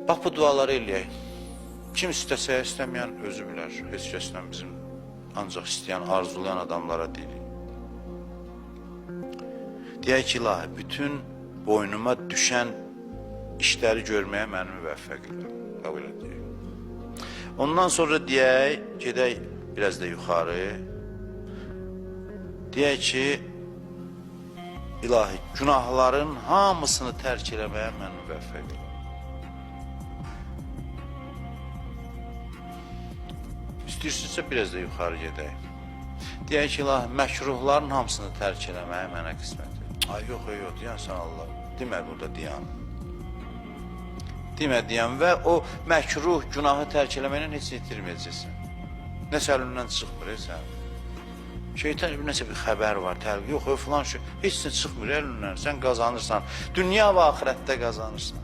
Bax bu duaları eləyək. Kim istəsə, istəməyən özü bilər. Heç kəslə bizim ancaq istəyən, arzulayan adamlara deyirik. Deyək ki, ilahi, bütün boynuma düşən işləri görməyə məni müvəffəq elə. Qəbul edək. Ondan sonra deyək, gedək biraz da yuxarı. Deyək ki, ilahi, günahların hamısını tərk eləməyə məni müvəffəq elə. İstəyirsinizsə biraz da yuxarı gedək. Deyək ki, ilahi, məkruhların hamısını tərk eləməyə mənə qismət et. Ay yox, yox, deyən sən Allah. Demə burada deyən. Demə deyən və o məkruh günahı tərk eləməklə heç nə itirməyəcəksən. Nəsə əlindən çıxmır, sən. Şeytan nəsə bir xəbər var, təlqi, yox, yox, filan şey. Heç nə çıxmır əlindən. Sən qazanırsan. Dünya və axirətdə qazanırsan.